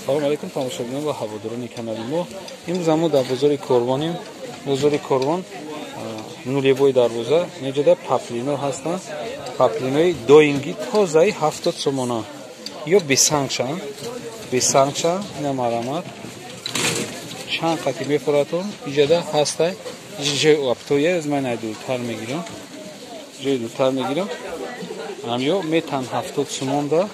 Салом алейкум тамошобинон ва ҳаводорони канали мо. Имрӯз мо дар бозори Корвонем. Бозори Корвон нулевой дарвоза. Инҷода паплино ҳастанд. Паплинои доинги тозаи 70 сомона. Ё бесангшан. Бесангша, ина марамат. Чанд қати мефуратон. Инҷода ҳастай. Ҷои оптоя аз ман дуртар мегирам. Ҷои дуртар мегирам. Ҳамё метан 70 сомонда.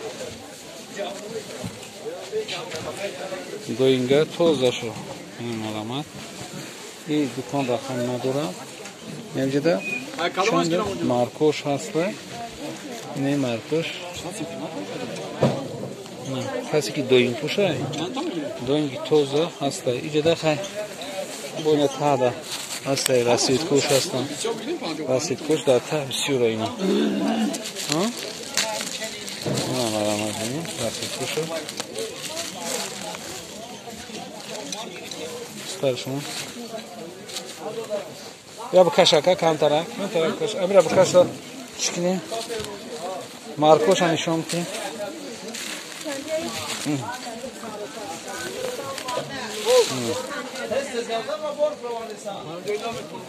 Доинга тоза шо. Ин маламат. И дукон рақам надорад. Инҷода чанд маркош ҳаст. Не маркош. Касе ки доин пӯша, доинги тоза ҳаст. Инҷода хай боина тада ҳаст, расидкуш ҳастанд. Расидкуш дар та бисёр ина. Ҳа? Ина маламат, расидкуш. Старшему. Я букашака камтара, камтара букаш. Амира букаша чикни. Маркоша нишон ти.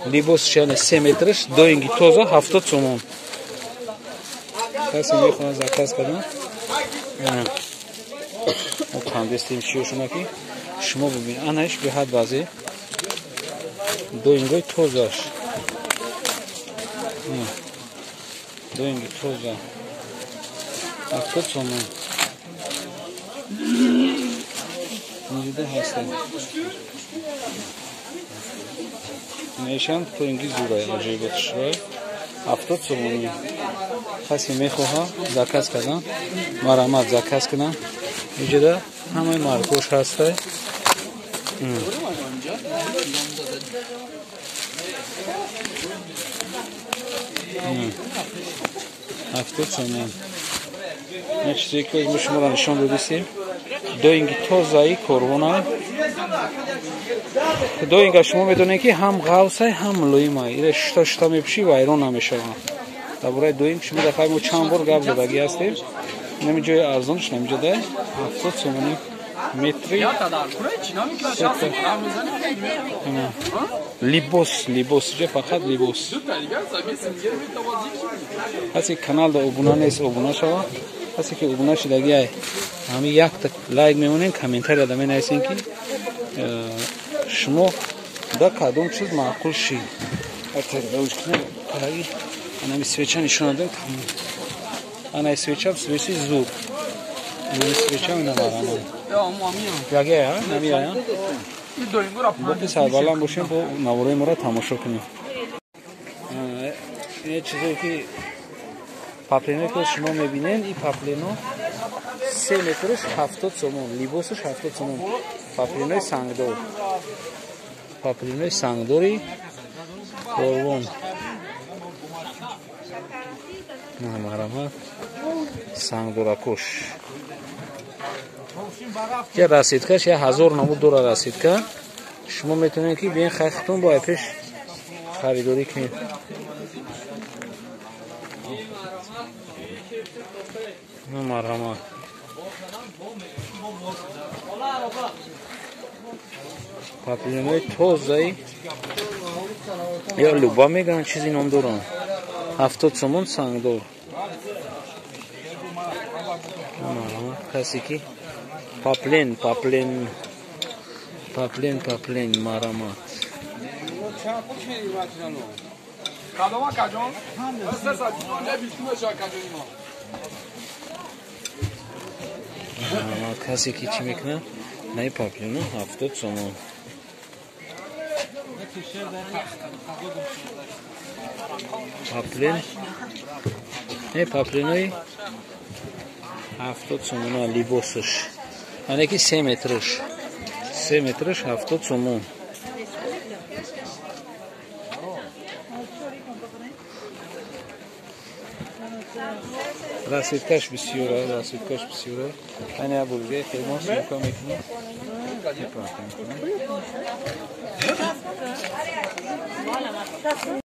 Либос шане 3 метрш, доинги тоза 70 сомон. Касе мехоҳад заказ кунад. Мо кандестем чиёшуна ки шумо бибинед. Анаиш беҳад баъзе доингои тозаш. Доинги тоза 70 сомон. Инҷода ҳастанд. Инашам доинги зурай, аҷоиботшрай 70 сомонӣ. Касе мехоҳад заказ кардан, марамат заказ кунад. Инҷода ҳамаи маркош ҳастай. 70 сомон. Ин чизе ки мо шуморо нишон додистем, доинги тозаи корвона. Доинга шумо медонед ки ҳам ғавсай, ҳам мулоимай. Ира шута шута мепӯшӣ, вайрон намешавад. Дар бораи доинг шумо дафъаи мо чанд бор гап задагӣ ҳастем. Инами ҷои арзонш намиҷода 70 сомони метри. Либос, либос, ҷа фақат либос. Касе каналда обуна нест, обуна шава. Касе ки обуна шудагӣ ай, ҳами якта лайк мемонем, комментария да менависем ки шумо да кадом чиз маъқул шид. Анами свеча нишон додем, тамом. Ана свеча, свечи зур. Ана свеча ина марама. Яге, а? Намия, а? Боқи сарбаланд бошем, бо наворои моро тамошо кунем. Ин чизе ки паплино ки шумо мебинед, ин паплино 3 метрш 70 сомон, либосаш 70 сомон. Паплинои сангдор. Паплинои сангдори Корвон. Марама сангдоракош. Я расидкаш, я 1000 намуд дора расидка. Шумо метавонед ки биен хайхтон бо пеш харидорӣ кунед. Марҳама. Паплинои тозаи ё люба мегӯянд, чизи ном доранд. 70 сомон сангдор. Марҳама. Касе ки паплен, паплен, паплен, паплен, марамат. Касе ки чӣ мекунад? Наи паплину 70 сомон. Паплен, не паплинои 70 сомона либосаш. Ана ки 3 метрш. 3 метрш 70 сомон. Расидкаш бисёра, расидкаш бисёра. Ана бурге хелмон съёмка мекунем.